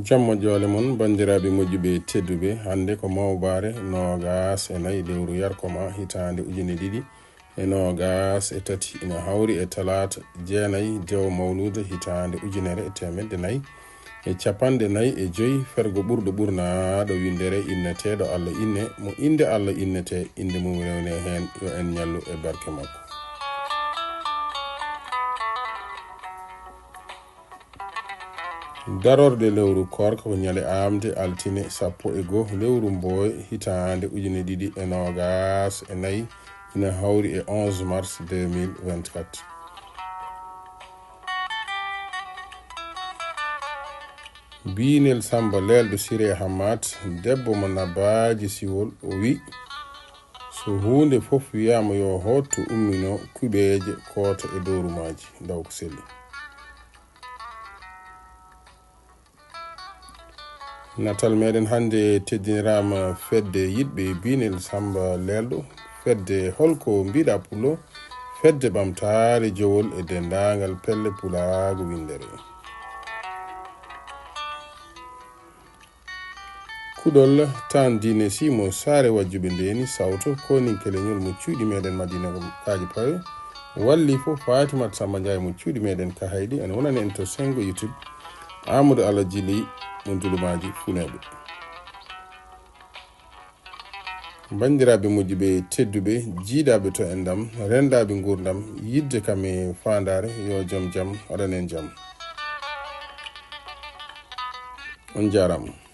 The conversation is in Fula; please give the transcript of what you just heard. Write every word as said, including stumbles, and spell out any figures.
Jamma joole mon, banndiraaɓe moƴƴuɓe tedduɓe. Hannde ko mawbaare noogaas e nayi lewru yarkoma hitaande ujine ɗiɗi e noogaas e tati, ina hawri e talaata jeenayi dewo mawluuda hitaande ujunere e teemedde nayi e capanɗe nayi e joyi. Fergo ɓurɗo ɓurnaaɗo winndere inneteeɗo Allah inne, mo innde Allah innete, innde mum rewne heen, yo en ñallu e barke makko. Darorɗe lewru koorka ko ñande aamde altine sappo e goo lewru mbooy hitaande ujine ɗiɗi e noogaas e nayi, ina hawri e onze mars deux mille vingt-quatre. Biinel Samba Leelɗo Siree Hammaat, debbo mo Nabbaaji Siwol, o wi, so huunde fof wiyaama yo hoottu, ummino kuɓeeje koota e dowrumaaji, ndaw ko selli. Natal meɗen hannde teddiniraama fedde yiɗɓe biinel Samba Leelɗo. Fedde holko mbiɗa Pullo? Fedde ɓamtaare jowol e denndaangal pelle pulaagu winndere. Kuɗol tan diine simo saare wajjuɓe ndeni sawto koninke leñol mo cuuɗi meɗen Madina Kaaji Pawe. Walli fof Fatimat Samba Ndiaye mo cuuɗi meɗen Kahayɗi, ene wonani en to sengo YouTube. Amadou Alla Jili mo Dulumaji Funeɓe. Banndiraaɓe moƴƴuɓe tedduɓe, jiidaɓe to enɗam, rendaɓe nguurndam, yidde kam e faandaare, yo jom jam waɗan en jam. On jaaraama.